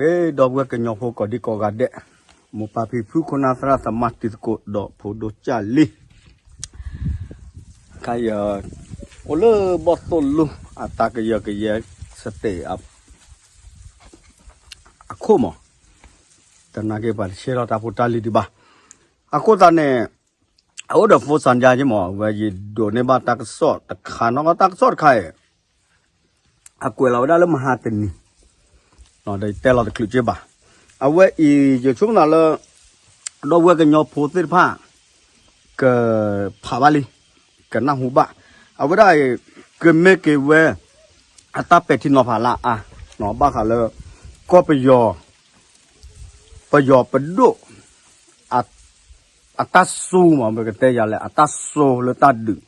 ဂ့ၤ ဒီပုၢ်ဝဲၢ်ကညီဖိကိးဒံကိးဂၤဒဲး, မိၢ်ပၢ်ဖံဖု ခိၣ်နၢ်သရၣ်သမါ တံၤသကိး ဒီးဖိဒိၣ်ကၢ်လံ, ခါအံၤ အိၣ်လၢဘီၣ်သိၣ်လိ အတၢ်ကယၢကယဲ state အခိၣ်မး, တနာ်က့ၤပှၤတဆဲးထီၣ်တၢ်ဖိတၢ်လံၤဒံးဘၣ်. အဃိသတးန့ၣ် အအိၣ်ဒီးဖိစၣ်ဒၣ်က့မး အဝဲယဒိးန့ၢ်ဘၣ်တၢ်ကစီၣ်တခါနီၤ, တၢ်ကစီၣ်တခါအံၤ အကွဲးလီၤဝဲဒၣ်လၢမဟါတနံၤ, ဒီးယတဲလီၤတချုးက့ဘၣ်. အဝဲအံၤ ယဆိကမိၣ်လၢ ဒီပုၢ်ဝဲၢ်ကညီဖိသ့ၣ်တဖၣ် ကဖးဘၣ်လံ, ကနၢ်ဟူဘၣ်. အဝဲဒၣ်အံၤ ကမ့ၢ်က့ၤဝဲ အတၢ်ပဲာ်ထံနီၤဖးလၢအါ, ဘၣ်ဃးလၢ ကီၢ်ပယီၤ ပယီၤပဒိၣ် အတၢ်စူၤမး ပကတဲယၤလဲၣ် အတၢ်စူၤလၢတၢ်ဒုး,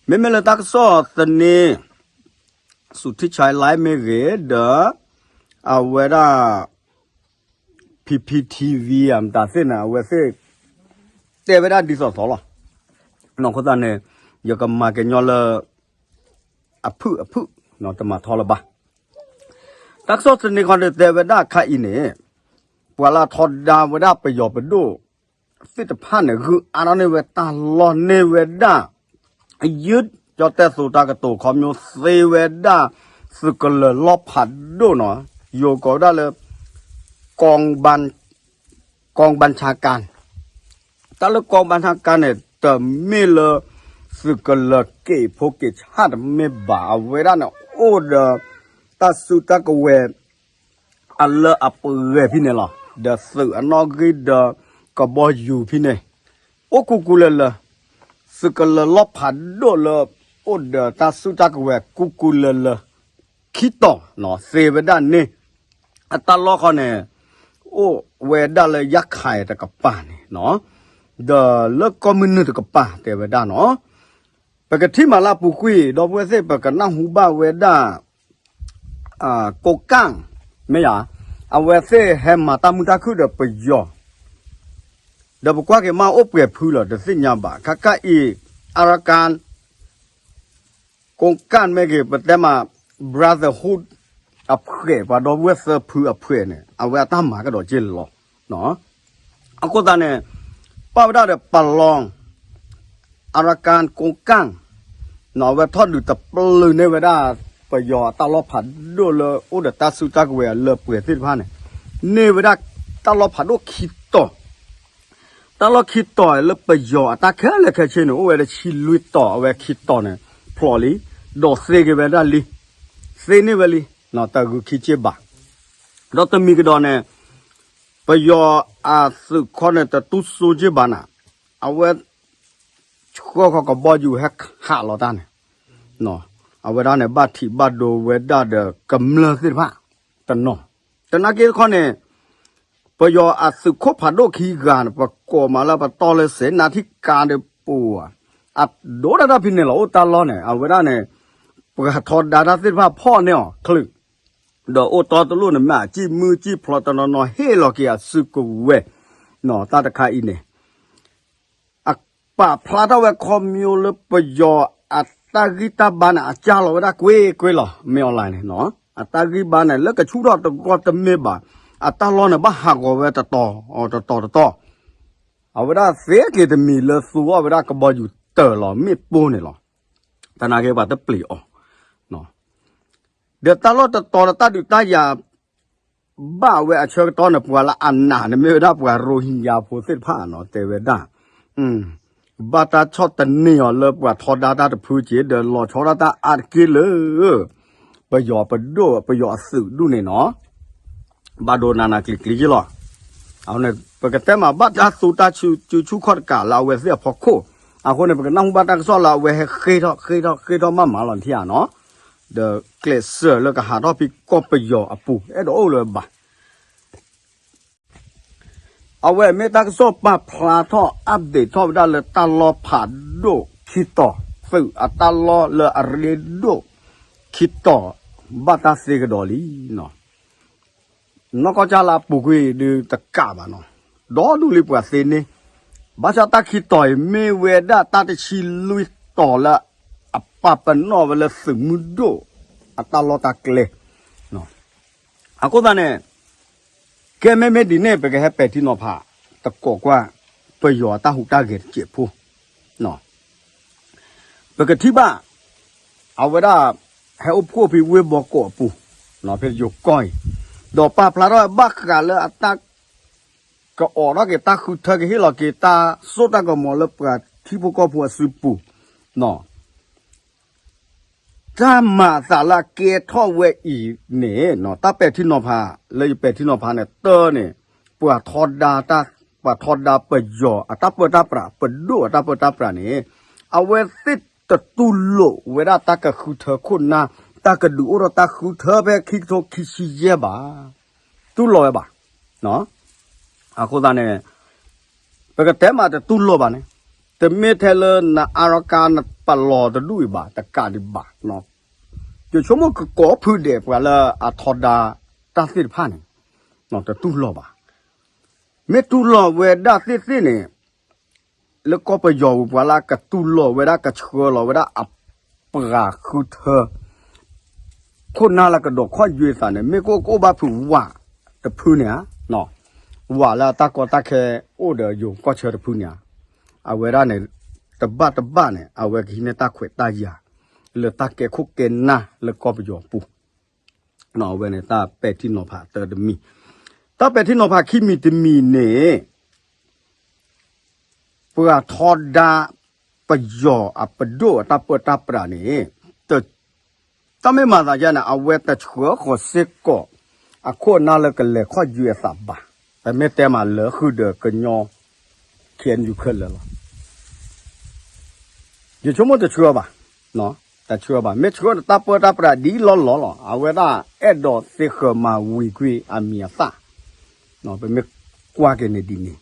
မ့မ့ၢ်လၢတၢ်ကစီၣ်သန့ စူၤထံဆဲးလဲမ့ၢ်ဂ့ၤ ဒီး အဝဲဒၣ် P P T V အမတၤသ့ၣ်န့ၣ် အဝဲသ့ၣ် တဲဝဲဒၣ်ဒ်သိးသိးလီၤ. အဃိသတးန့ၣ် ယကမၤကညီလၢ အဖုၣ်အဖုၣ် တမၤထီလၢၤဘၣ်. တၢ်ကစီၣ်သန့ခီန့ၣ် တဲဝဲဒၣ်ခါအံၤန့ၣ် ပှၤလၢအထီဒါဝဲဒၣ်ပယီၤပဒိၣ်သ့ၣ်တဖၣ်န့ၣ် ဂုာ်အါထီၣ်န့ၢ်ဝဲတၢ်လီၢ်န့ၢ်ဝဲဒၣ် ယုၢ်ကၠီတဲၣ်သိးတၢ်ကတိၤခီ မ့ၢ်သ့ဝဲဒၣ်သုးကလၢၤလီၢ်ဖးဒိၣ်နီၤ, ယိၤကိးဝဲဒၣ်လၢ กองบัญ- กองบัญชาการ တၢ်လၢ กองบัญชาการ န့ၣ် တမ့ၢ်လၢ သုးကလၢၤက့ၤဖိက့ၤဆၣ်တမ့ၢ်ဘၣ်, အဝဲဒၣ်န့ၣ် အိၣ်ဒီး တၢ်စုတၢ်ကဝဲၤ အလၢအပှဲၤဖဲန့ၣ်လီၤ. ဒီးသုးအနီၣ်ဂံၢ်ဒီး ကဘီယူၤဖဲန့ၣ် အိၣ်ကူကူလၢလၢ, သုးကလၢၤလီၢ်ဖးဒိၣ်လၢ အိၣ်ဒီးတၢ်စုတၢ်ကဝဲၤကူကူလၢလၢ ခံတီၤ သ့ဝဲဒၣ်န့ၣ်, အတၢ်လီၢ်ခီန့ၣ် အိၣ်ဝဲဒၣ်လၢယၣ်ခၢၣ်တကပၤန့ၣ် ဒီးလၢကီၢ်မုၢ်နုာ်တကပၤ တဲဝဲဒၣ်နီၤ. ပကထံၣ်မးလၢအပူၤကွံာ် ဒီပုၢ်ဝဲၢ်သ့ၣ် ပကနၢ်ဟူဘၣ်ဝဲဒၣ် ကိးကၣ် မ့ၢ်ယၤ, အဝဲသ့ၣ်ဟဲမၤတၢ်မုာ်တၢ်ခုၣ်ဒီးပယီၤ, ဒီးပကွၢ်က့ၤမးအိၣ်ပှဲၤဖုလီၤ တသ့ၣ်ညါဘၣ်. ခဲကနံၣ်အံၤ Arakan ကိးကၣ်မ့ၢ်ဂ့ၤ ပတဲမး brotherhood အဖှဲး ပှၤဒီပုၢ်ဝဲၢ်သၢဖုအဖှဲးန့ၣ် အဝဲအတၢ်မၤကဒီးက့ၢ်လီၤ. အဃိသတးန့ၣ် ပာ်ဝဲဒၣ်ဒီးပလီ Arakan ကိးကၣ် အဝဲထီၣ်ဒုးတပျုာ်န့ၢ်ဝဲဒၣ် ပယီၤအတၢ်လီၢ်ဖးဒိၣ်လၢအိၣ်ဒီးတၢ်စုတၢ်ကဝဲၤအလၢပှဲၤသ့ၣ်တဖၣ်န့ၣ် န့ၢ်ဝဲဒၣ်တၢ်လီၢ်ဖးဒိၣ်ခံတီၤ, တၢ်လီၢ်ခံတီၤလၢပယီၤအတၢ်ခဲလၢာ်ခဲဆ့န့ၣ် အိၣ်ဝဲဒၣ်ဆံလွံၢ်တီၤ, အဝဲခံတီၤန့ၣ် ဖျိးလံ, ဒီးသ့က့ၤဝဲဒၣ်လံ, သ့န့ၢ်ဝဲလံ, တဂုာ်ခံက့ၢ်ဘၣ်. ဒီးတမံၤကဒီးန့ၣ် ပယီၤအသုးခီန့ၣ် တတူၢ်စိက့ၢ်ဘၣ်နၤ, အဝဲ ဆှၢဃီကဘီယူၤဟဲခးလီၤတၢ်န့ၣ်, အဝဲဒၣ်န့ၣ် ဘၣ်ထံးဘၣ်ဒိဝဲဒၣ်ဒီးကမျၢၢ်သ့ၣ်တဖၣ်တနီၤ, တနာ်က့တခီန့ၣ် ပယီၤအသုးခိၣ်ဖးဒိၣ်ခံဂၤန့ၣ် ပကိးမးလၢပတီၢ်လၢစဲးနါထံၣ်ကါဒီးပူၤဧါ, အဒိဒၣ်တၢ်ဖဲန့ၣ်လီၤ အိၣ်တၢ်လီၢ်န့ၣ် အဝဲဒၣ်န့ၣ် ပှၤထီဒါတၢ်သ့ၣ်တဖၣ်ဖီၣ်န့ၢ်အီၤချုး ဒီးအိၣ်တီတလိၣ်န့ၣ် မ့ၢ်အစံၣ်မုၢ်စံၣ်ဖျိးတနီၤနီၤ ဟ့ၣ်လီၤက့ၤအစုကဝဲၤနီၤ တၢ်တခါအံၤန့ၣ် အပာ်ဖျါထီၣ်ဝဲခီဖျိလၢပယီၤအတၢ်ဂံၢ်တၢ်ဘါန့ၣ် အကၢ်လီၤဝဲဒၣ်ကွ့ၢ်ကွ့ၢ်လီၤ မ့ၢ်အီၤလဲၣ်န့ၣ်နီၤ အတၢ်ဂံၢ်ဘါန့ၣ် လၢကဆူၣ်ထီၣ်တဂီၢ်တမ့ၢ်ဘၣ် အတၢ်လီၢ်န့ၣ် ဘၣ်ဟးဂီၤဝဲတတီၤတတီၤတတီၤ အဝဲဒၣ်သ့က့ၤတမံၤလၢသူအီၣ်ဝဲဒၣ်ကဘီယူၤတၢၢ်လီၤ မ့ၣ်ပိၢ်န့ၣ်လီၤ. တနာ်က့ၤပှၤတပျံၤအီၤ ဒီးတၢ်လီၢ်တတီၤတၢ်ဒုးတၢ်ယၤ ဘၣ်ဝဲအဆၢကတီၢ်န့ၣ် ပှၤလၢအနာ်န့ၣ် မ့ၢ်ဝဲဒၣ်ပှၤရိဟ့ၣ်ယါဖိသ့ၣ်တဖၣ်နီၤ တဲဝဲဒၣ် ဘၣ်တၢ်ဆီၣ်တနံၤအီၤလၢပှၤထီဒါတၢ်တဖုက့ၤ ဒီးလီၤဆီဒၣ်တၢ်အါတက့ၢ်လၢ ပယီၤပဒိၣ် ပယီၤအသုးဒူၣ်န့ၣ်နီၤ ဘၣ်ဒိနးနးကျံၤကျံၤက့ၢ်လီၤ. အဝဲန့ၣ် ပကတဲမးဘၣ်တၢ်သူတၢ်စုဆူၣ်ခီၣ်တကးလၢအဝဲသ့ၣ်အဖီခိၣ် အဃိန့ၣ် ပကနၢ်ဟူဘၣ်တၢ်ကစီၣ်လၢအဝဲဟဲဃ့ထီၣ်ဃ့ထီၣ်ဃ့ထီၣ်မးမးလီၤထံဧါနီၤ ဒီးကျဲးစၢးလၢကဟးထီၣ်ဖဲကီၢ်ပယီၤအပူၤ အဲၣ်ဒိးအိၣ်လၢၤဘၣ် အဝဲမ့ၢ်တၢ်ကစီၣ်ပာ်ဖျါထီၣ် update ထီၣ်ဝဲဒၣ်လၢတၢ်လီၢ်ဖးဒိၣ်ခံတီၤ သုးအတၢ်လီၢ်လၢအရ့ဒိၣ်ခံတီၤ ဘၣ်တၢ်သ့ကဒီးလံနီၤ နီၢ်ကီၢ်ကၢ်လၢအပူၤကွံာ်ဒုးတကးဘၣ်နီၤ ဒီဒူၣ်လံပှၤသ့န့ၣ် ဘၣ်ဆၣ်တၢ်ခံတီၤအံၤ မ့ၢ်ဝဲဒၣ်တၢ်တဆံလွံၢ်တီၤလၢ အပာ်ပနီၣ်ဝဲလၢသုးမုၢ်ဒိၣ် အတၢ်လီၢ်တၢ်ကျဲ အဃိသတးန့ၣ် ကဲမ့မ့ၢ်ဒ်န့ၣ် ပကဟဲပဲာ်ထံနီၤဖး တကိးကွၢ် ပယီၤအတၢ်ဟူးတၢ်ဂဲၤတစဲးဖိ ပကထံၣ်ဘၣ် အဝဲဒၣ် ဟဲအိၣ်ဖှိၣ်ဖဲဝ့ၢ်ဘီကီးအပူၤ ဖဲယိၤကီၢ်အံၤ ဒီးပာ်ဖျါထီၣ်ဘၣ်ဃးလၢအတၢ် ကအိးထီၣ်က့ၤတၢ်ဃုထၢက့ၤဟ့ၣ်လီၤက့ၤတၢ်စိတၢ်ကမီၤလၢပှၤထံဖိကီၢ်ဖိအစုပူၤ တၢ်မၤအသးလၢအကဲထီၣ်ဝဲအံၤန့ၣ် တၢ်ပဲာ်ထံနီၤဖးလၢယပဲာ်ထံနီၤဖးန့ၣ် တၢ်န့ၣ် ပှၤထီဒါတၢ် ပှၤထီဒါပယီၤအတၢ်ပၢတၢ်ပြး ပဒိၣ်အတၢ်ပၢတၢ်ပြးန့ၣ် အဝဲသ့ၣ်တတူၢ်လိာ်ဝဲဒၣ်တၢ်ကဃုထၢခိၣ်နၢ် တၢ်ကဒုးအိၣ်ထီၣ်တၢ်ဃုထၢဖဲခံကထိခံဆံယဲၢ်ဘၣ် တူၢ်လိာ်ဝဲဘၣ်. အဃိသတးန့ၣ် ပကတဲမးတတူၢ်လိာ်ဘၣ်န့ၣ် တမ့ၢ်ထဲလၢနအါရကါနပလီၢ်တဒူၣ်အံၤဘၣ် တကးဒံးဘၣ်. ယဆိကမိၣ်ကကိးဖုဒဲးပှၤလၢအထီဒါ တၢ်သ့ၣ်တဖၣ်န့ၣ် တတူၢ်လိာ်ဘၣ်. မ့ၢ်တူၢ်လိာ်ဝဲဒၣ်သ့ၣ်သ့ၣ်န့ၣ် လၢကီၢ်ပယီၤဝံၤပှၤလၢကတူၢ်လိာ်ဝဲဒၣ်ကဆှၢလီၤဝဲဒၣ်အ ပှၤဃုထၢ ခိၣ်နၢ်လၢကဒိးခီၣ်ယွဲသးန့ၣ် မ့ၢ်ကအိၣ်ကအိၣ်ဘၣ်ဖုးဝးတဖုန့ၣ်ဧါ, ဝးလၢအတၢ်ကီတၢ်ခဲအိၣ်ဒီးယိၤကီၢ်ဆၢတဖုန့ၣ်ဧါ, အဝဲဒၣ်န့ၣ် တဘၣ်တဘၣ်န့ၣ် အဝဲကဟံးန့ၢ်တၢ်ခွဲးတၢ်ယာ် လၢတၢ်ကဲခိၣ်ကဲနၢ်လၢကီၢ်ပယီၤပူၤ, အဝဲန့ၣ်တၢ်ပဲာ်ထံနီၤဖးတၢတမံၤ, တၢ်ပဲာ်ထံနီၤဖးခံမံၤတမံၤန့ၣ် ပှၤထီဒါ ပယီၤအပဒိၣ်အတၢ်ပၢတၢ်ပြးန့ၣ် တၢ်မ့ၢ်မၤသးယါန့ၣ် အဝဲတဆှၢဃီၤစ့ၢ်ကီး အခိၣ်အနၢ်လၢကလဲၤခီၣ်ယွဲအသးဘၣ်. ပမ့ၢ်တဲမးလၢဃုာ်ဒီးကညီ ခ့ၣ်အဲၣ်ယူၣ် ခဲလၢာ်လီၤ. ယဆိကမိၣ်တဆှၢဘၣ်, တဆှၢဘၣ်. မ့ၢ်ဆှၢဒီးတၢ်ပၢတၢ်ပြးဒ်လီၢ်လီၢ်လီၤ. အဝဲဒၣ်အဲၣ်ဒိးသ့ဃၢၤမၤဝံၤကွံာ်အမံၤအသၣ်, ပမ့ၢ်ကွၢ်က့ၤန့ၣ်ဒ်န့ၣ်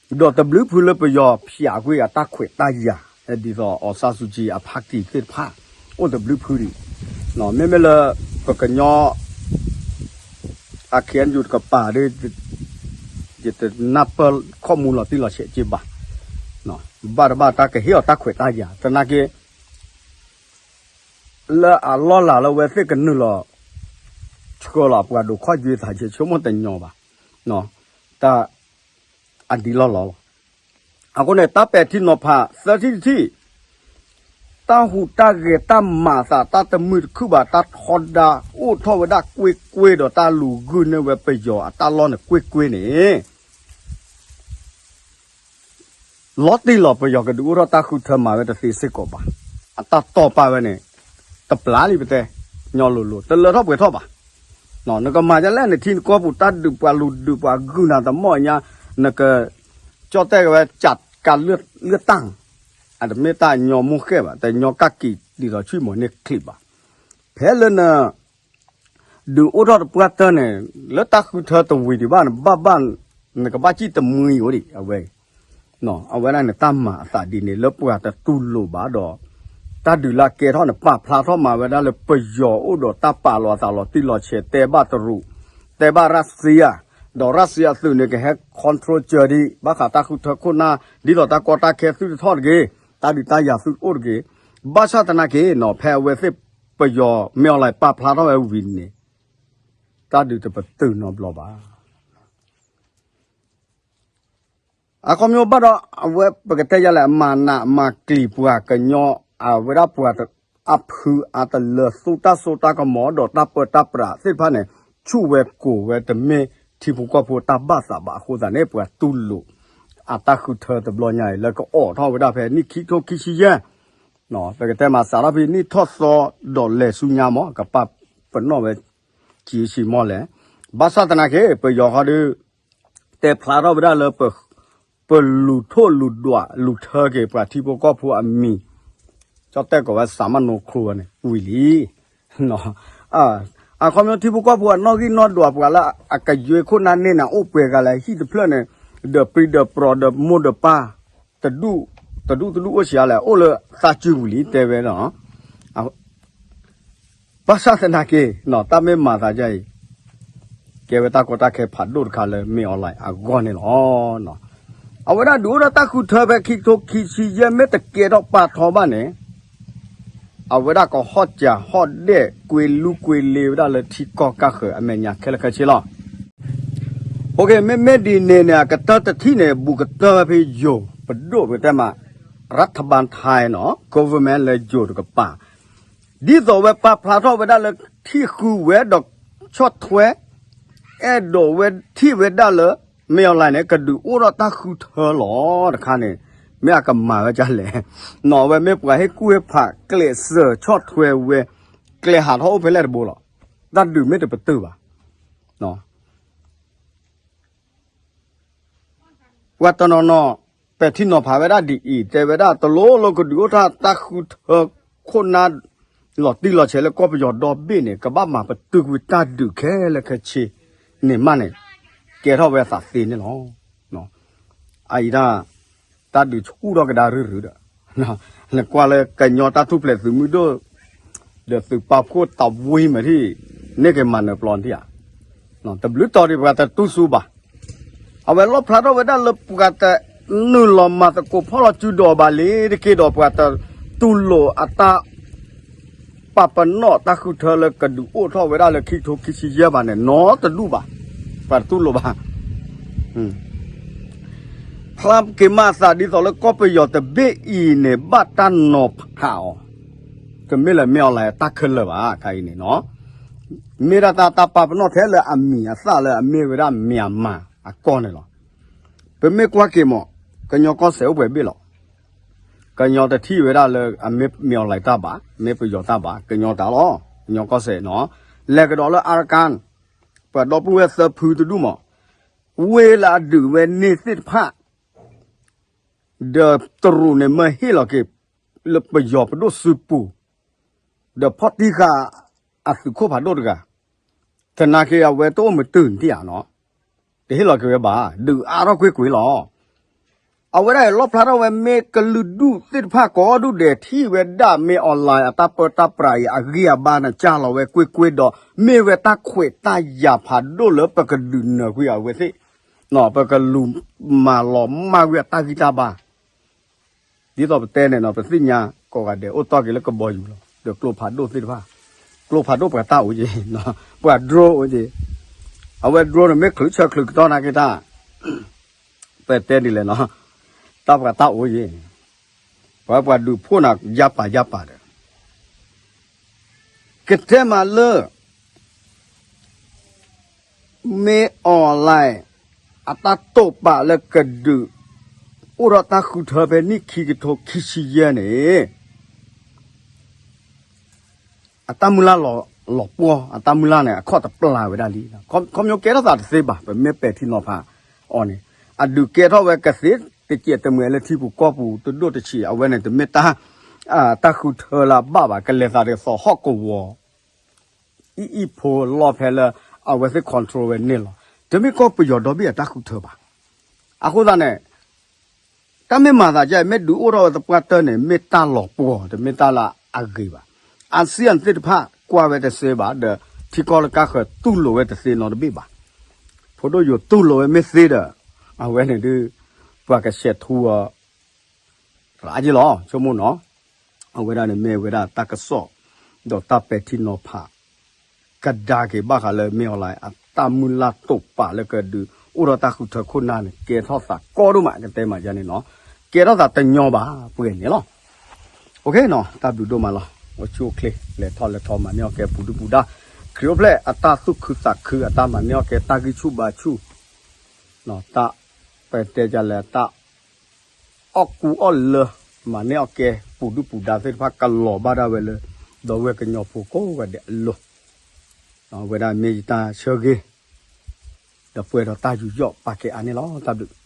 ဒီးတဘျုးဖုလၢပယီၤဖျးကွံာ်အတၢ်ခွဲးတၢ်ယာ် ဒ်သိး အောင်ဆန်းစုကြည် အဖါတံၢ်သ့ၣ်တဖၣ် အိၣ်တဘျုးဖုဒံး, မ့မ့ၢ်လၢ ပကညီ အ ခ့ၣ်အဲၣ်ယူၣ် တကပၤဒီး ယတနၢ်ပၢၢ်ခီၣ်မူလီၤတံၢ်လီၤဆဲးက့ဘၣ်. ဘၣ်တဘၣ်တၢ်ကဟ့ၣ်အီၤတၢ်ခွဲးတၢ်ယာ် သနာ်က့ လၢအလီၢ်လၤလၢအဝဲသ့ၣ်ကနုာ်လီၤ ဆှၢလီၤအပှၤဒိးခီၣ်ယွဲသး ယဆိကမိၣ်တညီဘၣ်. တၢ် အဒ်လီၢ်လီၢ်လီၤ. အဃိန့ၣ် တၢ်ပဲာ်ထံနီၤဖး သၢထံၣ်တထံၣ် တၢ်ဟူးတၢ်ဂဲၤတၢ်မၤအသး တၢ်တမုာ်တခုၣ်ဘၣ် တၢ်ထီဒါအိၣ်ထီၣ်ဝဲဒၣ်ကွ့ၢ်ကွ့ၢ်ဒီးတၢ်လူၤဂုာ်န့ၢ်ဝဲပယီၤအတၢ်လီၢ်န့ၣ်ကွ့ၢ်ကွ့ၢ်န့ၣ် လီၤတံၢ်လီၤ ပယီၤကဒုးအိၣ်ထီၣ်တၢ်ဃုထၢမၤဝဲတသ့စ့ၢ်ကီးဘၣ်. အတၢ်တီၢ်ပာ်ဝဲန့ၣ် တပျၢ်လံပတဲ ညီလိၤလိၤ တလၢထီၣ်ပှဲၤထီၣ်ဘၣ်. နကမၤဒ်လဲၣ် နထံနကီၢ်ပူၤ တၢ်ဒုးပှၤလူၤဒုးပှၤဂုာ်နၤတမီၢ်ညါ နက ကၠီၣ်တဲၣ်က့ၤဝဲ ကးလၢတၢ် အတမ့ၢ်တၢ်ညီမူဃဲဘၣ် တညီကၣ်က့ၤဒ်သိးဆံၣ်မီၤန့ၢ်ချံးဘၣ်. ဖဲလၢန ဒုးအိၣ်ထီၣ်တပှၢ်တၢၢ်န့ၣ် လၢတၢ်ဃုထၢတဝံၤဒံးဘၣ်န့ၣ် ဘၣ်ဘၣ် နကဘၣ်စံၣ်တမှံအံၤအိၣ်ဒံး အဝဲ အဝဲဒၣ်န့ၣ် တၢ်မၤအသးဒ်န့ၣ် လၢပှၤတတူၢ်လိာ်ဘၣ်ဒီး တၢ်ဒုးလၢအကဲထီၣ်န့ၣ် ပာ်ဖျါထီၣ်မၤဝဲဒၣ်လၢပယီၤအိၣ်ဒီးတၢ်ပာ်လီၤအသးလီၤတံၢ်လီၤဆဲး တဲဘၣ်တရူး တဲဘၣ်ရၢၡစံယါ ဒီးရၢၡစံယါသုးန့ၣ် ကဟဲ control စၢၤဒံး ဘၣ်ဃးတၢ်ဃုထၢခိၣ်နၢ် ဒ်သိးတၢ်ကီတၢ်ခဲသုတထီၣ်တဂ့ၤ တၢ်ဒုးတၢ်ယၤသုတအိၣ်တဂ့ၤ ဘၣ်ဆၣ်သနာ်က့နီၤ ဖဲအဝဲသ့ၣ်ပယီၤမ့ၢ်အီၤလၢပာ်ဖျါထီၣ်ဝဲဝံၤန့ၣ် တၢ်ဒုးတပတုာ်နီတဘျီဘၣ်. အခီပညီဘၣ်ဒီး အဝဲပကတဲယၤလဲၣ် အမၤနးမၤကျံၤပှၤကညီ အဝဲဒၣ်ပှၤအဖုအတလၢသူတၢ်စိတၢ်ကမီၤဒီးတၢ်ပၢတၢ်ပြးသ့ၣ်တဖၣ်န့ၣ် ဆူၣ်ဝဲကိၢ်ဝဲတမ့ၢ်ထံဖိကီၢ်ဖိတၢ်ဘၣ်သးဘၣ်အဃိသတးန့ၣ် ပှၤတူၢ်လိာ်အတၢ်ဃုထၢတဘျီညါအံၤ လၢကအိးထီၣ်ဝဲဒၣ်ဖဲနံၣ်ခံကထိခံဆံယဲၢ် ပကတဲမးစးထီၣ်ဖဲနံၣ်ထီၣ်သီဒီးလဲၤဆူညါမး ကပာ်ပနီၣ်ဝဲ ကံဆံမီၢ်လဲၣ်. ဘၣ်ဆၣ်သနာ်က့ ပယီၤဃီဒီး တဲဖျါထီၣ်ဝဲဒၣ်လၢ ပလူၤထိၣ်လူၤဒွးလူၤထၢက့ၤပှၤထံဖိကီၢ်ဖိအမံၤ ကၠီၣ်တဲၣ်ကိးဝဲ စးမနိခရူ န့ၣ် ဝံၤလံ. အခီပညီထံဖိကီၢ်ဖိအနီၣ်ဂံၢ်နီၣ်ဒွးပှၤလၢအကယွဲခိၣ်နၢ်န့ၢ်နၤအိၣ်ပှဲၤဂၤလဲၣ် ဟံၣ်တဖျၢၣ်န့ၣ် ဒီးပြံဒီးပြီၤဒီးမိၢ်ဒီးပၢ် တဒူၣ်တဒူၣ်အိၣ်ဆံးအါလဲၣ် အိၣ်လၢသးစုပူၤလံ တဲဝဲလီၤ. ဘၣ်ဆၣ်သနာ်က့ တၢ်မ့ၢ်မၤသးဒ်အံၤ ကဲဝဲတၢ်ကီတၢ်ခဲဖးဒိၣ်တခါလၢ မ့ၢ်အီၤလၢအဂီၢ်န့ၣ်လီၤ. အဝဲဒၣ်ဒုးအိၣ်ထီၣ်တၢ်ဃုထၢဖဲခံကထိခံဆံယဲၢ် မ့ၢ်တကဲထီၣ်ပာ်ထီဘၣ်န့ၣ် အဝဲဒၣ်ကဟီၣ်စၢၤဟီၣ်ဒဲၣ်ကွ့လူကွ့လ့ဝဲဒၣ်လၢထံကီၢ်ကၢ်ဃၢၤအမဲာ်ညါခဲလၢာ်ခဲဆ့လီၤ. မ့မ့ၢ်ဒ်န့ၣ်န့ၣ် အကတၢၢ်တထံၣ်န့ၣ် ဘူးကတၢၢ်ဝဲဖဲယိၤပဒိၣ်ပတဲမး ရထဘၢၣ်ထါနီၤ government လၢယိၤတကပၤ ဒ်သိးဝဲပာ်ဖျါထီၣ်ဝဲဒၣ်လၢထံၣ်ဃုဝဲဒီးဆီၣ်ထွဲ အဲၣ်ဒိးဝဲထံၣ်ဝဲဒၣ်လၢ မ့ၢ်အီၤလဲၣ်န့ၣ် ကဒုးအိၣ်ထီၣ်တၢ်ဃုထၢလီၤတခါန့ၣ် မ့ၢ်အကမၤဝဲဒ်လဲၣ်, နီၤ အဝဲမ့ၢ်ပှၤဟ့ၣ်ကူၣ်ဟ့ၣ်ဖးကျဲးစၢးဆီၣ်ထွဲဝဲ ကျဲဟးထီၣ်အိၣ်ဖဲလဲၣ်တဘိလီၤ. တၢ်ဒုးမ့ၢ်တပတုာ်ဘၣ် ပှၤတနီၤနီၤ ပဲာ်ထံနီၤဖးဝဲဒၣ်ဒ်အံၤ တဲဝဲဒၣ်တလိၣ်လၢကဒုးအိၣ်ထီၣ်တၢ်ဃုထၢခိၣ်နၢ် လီၤတံၢ်လီၤဆဲးလၢကီၢ်ပယီၤဒီဘ့ၣ်န့ၣ် ကဘၣ်မၤပတုာ်ကွံာ်တၢ်ဒုးခဲလၢာ်ခဲဆ့န့ၣ်မးန့ၣ် ကဲထီၣ်ဝဲအသးသ့န့ၣ်လီၤ. အအံၤဒၣ် တၢ်ဒုးဆူၣ်ထီၣ်ကဒါရုၢ်ရုၢ်ဒီး နကွၢ်လၢကညီတၢ်ထူၣ်ဖျဲးသုးမုၢ်ဒိၣ် ဒီးသုးပာ်ဖှိၣ်တၢ်ဝံၤမးထံၣ် န့ၢ်က့ၤမၤနၢၤပျီထံၣ်ဧါ. တဘျုးတီၤဒံးပှၤတတူၢ်စူဘၣ်. အဝဲလီၣ်ဖျါထီၣ်ဝဲဒၣ်လၢပှၤတနုာ်လီၤမၤသကိးဖီၣ်လီၤစုဒီးဘၣ်လံတက့ၢ်ဒီး ပှၤတတူၢ်လိာ်အတၢ် ပာ်ပနီၣ်တၢ်ဃုထၢလၢကဒုးအိၣ်ထီၣ်ဝဲဒၣ်လၢခံကထိခံဆံယဲၢ်ဘၣ်န့ၣ် နီတဒူၣ်ဘၣ်. ပှၤတတူၢ်လိာ်ဘၣ်. ဖျါက့ၤမးအသးဒ်သိးလၢကီၢ်ပယီၤတဘ့ၣ်အံၤန့ၣ် ဘၣ်တၢ်နီၤဖးအီၤ တမ့ၢ်လၢမ့ၢ်အီၤလဲၣ်တၢ်ခဲလၢာ်ဘၣ် ခါအံၤန့ၣ်နီၤ မ့ၢ်ဒၣ်တၢ်တၢ်ပာ်ပနီၣ်ထဲလၢအမံၤအသၣ်လၢအမ့ၢ်ဝဲဒၣ် Myanmar အကီၢ်န့ၣ်လီၤ. ပမ့ၢ်ကွၢ်က့ၤမး ကညီကီၢ်စဲၣ်အိၣ်ပှဲၤဘ့ၣ်လီၤ. ကညီတထံၣ်ဝဲဒၣ်လၢအမ့ၢ်မ့ၢ်အီၤလဲၣ်တၢ်ဘၣ် မ့ၢ်ပယီၤတၢ်ဘၣ် ကညီတၢ်လီၤ. ကညီကီၢ်စဲၣ်နီၤ လဲၤကဒီးလၢ Arakan ပှၤဒီပုၢ်ဝဲၢ်သၢဖုတဒူၣ်မး ဝ့ၢ်လၢအဒုးဝဲန့ၢ်သ့ၣ်တဖၣ် ဒီးတရူးန့ၣ်မၢဟ့ၣ်လီၤက့ၤ လၢပယီၤပဒိၣ်စုပူၤ ဒီးဖီၣ်တံၢ်ဃာ်အသုးခိၣ်ဖးဒိၣ်တဂၤ သနာ်က့အဝဲတအိၣ်မတုၤနထံၣ်ဧါနီၤ တဟ့ၣ်လီၤက့ၤဝဲဘၣ် ဒုးအါထီၣ်ကွ့ၢ်ကွ့ၢ်လီၤ. အဝဲဒၣ်အံၤလီၣ်ဖျါထီၣ်ဝဲမ့ၢ်ကလုာ်ဒူၣ်သ့ၣ်တဖၣ်ကိးဒူၣ်ဒဲးထံၣ်ဝဲဒၣ်မ့ၢ်အီၤလဲၣ်အတၢ်ပၢတၢ်ပြးအံၤအဂံၢ်အဘါန့ၣ် ကၢ်လီၤဝဲကွ့ၢ်ကွ့ၢ်ဒီး မ့ၢ်ဝဲတၢ်ခွဲးတၢ်ယာ်ဖးဒိၣ်လၢပကဒုးနၢၤကွံာ်အဝဲသ့ၣ် ပကလူၤမၤလီၤမၢ်ကွံာ်အတၢ်ဂံၢ်တၢ်ဘါ ဒ်သိးပတဲန့ၣ်နီၤ ပသ့ၣ်ညါကိးဂၤဒဲးအိၣ်တီၢ်က့ၤလၢကဘီယူၤလီၤ ဒီးကျိဖးဒိၣ်သ့ၣ်တဖၣ် ကျိဖးဒိၣ်ပှၤတၢ်အိၣ်က့ၤ ပှၤ drone အိၣ်က့ၤ အဝဲ drone န့ၣ်မ့ၢ်ချုးဆၢချုးကတီၢ်နာ်က့တၢ် ပတဲဒ်လဲၣ်နီၤ တၢ်ပှၤတၢ်အိၣ်က့ၤ ပှၤပှၤဒုးဖှိၣ်နၤယါပာ်ယါပာ်ဒီး ကတဲမးလၢ မ့ၢ်အီၤလဲၣ် အတၢ်တိာ်ပာ်လၢကဒုး အိၣ်ဒီးတၢ်ဃုထၢဖဲနံၣ်ခံကထိခံဆံယဲၢ်န့ၣ် အတၢ်မုၢ်လၢ်လီၤပှီၢ် အတၢ်မုၢ်လၢ်န့ၣ် အခီၣ်တပျၢ်ဝဲဒၣ်လံ ခီဖျိကဲထီၣ်သးတသ့ဘၣ် ပမ့ၢ်ပဲာ်ထံနီၤဖးအီၤန့ၣ် အဒုးကဲထီၣ်ဝဲကသ့တစဲးတမှဲၤလၢထံပူၤကီၢ်ပူၤတဒိၣ်တဆံး အဝဲန့ၣ်တမ့ၢ်တၢ် တၢ်ဃုထၢလၢအဘၣ်ဘၣ် ကလဲၤသးဒ်သိးဟီၣ်ကဝီၤ အံၣ်အံၣ်ဖိလီၢ်ဖဲလၢ အဝဲသ့ၣ် control ဝဲန့ၣ်လီၤ. တမ့ၢ်ကီၢ်ပယီၤဒီဘ့ၣ်အတၢ်ဃုထၢဘၣ်. အဃိသတးန့ၣ် တၢ်မ့ၢ်မၤသးဒ်အံၤ မ့ၢ်ဒုးအိၣ်ထီၣ်ဝဲသပှၢ်တၢၢ်န့ၣ် မ့ၢ်တၢ်လီၤပှီၢ် တမ့ၢ်တၢ်လၢအဂ့ၤဘၣ်. အစံၣ်ယၣ်သ့ၣ်တဖၣ်ကွၢ်ဝဲတသ့ဘၣ်ဒီး ထံကီၢ်လၢကါဃၢၤတူၢ်လိာ်ဝဲတသ့နီတဘ့ၣ်ဘၣ်. ဖိဒိၣ်ယိၤတူၢ်လိာ်ဝဲမ့ၢ်သ့ဒီး အဝဲန့ၣ်ဒုး ပှၤကဆဲးထူအီၤ ရးက့လီၤ ဆိကမိၣ်နီၤ. အဝဲဒၣ်န့ၣ်မ့ၢ်ဝဲဒၣ်တၢ်ကစီၣ် ဒီးတၢ်ပဲာ်ထံနီၤဖး ကဒါက့ၤဘၣ်ဃးလၢမ့ၢ်အီၤလၢ အတၢ်မုၢ်လၢ်တိာ်ပာ်လၢကဒုး အိၣ်ဒီးတၢ်ဃုထၢခိၣ်နၢ်န့ၣ် ကဲထီၣ်သးကီဒိၣ်မး ကတဲမးယါန့ၣ်နီၤ. ကဲထီၣ်သးတညီဘၣ်ပှဲၤန့ၣ်လီၤ. အိၣ်ခ့နီၤတၢ်ဘျုးဒိၣ်မးလီၤ. အိၣ်ဆူၣ်အိၣ်ချ့ လဲၤထီၣ်လဲၤထီမၤန့ၢ်အီၣ်ကဲပူၤဒုၣ်ပူၤဒါ ခရံာ်အိၣ်ဖျဲၣ်အတၢ်သူၣ်ခုသးခု အတၢ်မၤန့ၢ်အီၣ်ကဲတၢ်ဂံၢ်ဆူၣ်ဘါဆူၣ် တၢ် ပတဲဒ်လဲၣ် တၢ် အီၣ်ကူအီၣ်လၢ မၤန့ၢ်အီၣ်ကဲ ပူၤဒုၣ်ပူၤဒါသ့ၣ်တဖၣ်ကလီၤဘၣ်ဒၣ်ဝဲလၢ ဒီပုၢ်ဝဲၢ်ကညီဖိကိးဂၤဒဲးအလိၤ ဝဲဒၣ်မ့ၢ်ယတၢ်ဆၢဂ့ၤ ဒီးပှဲၤဒီးတၢ်ယူးယီၣ်ပာ်ကဲအါန့ၣ်လီၤ. တၢ်ဘျုး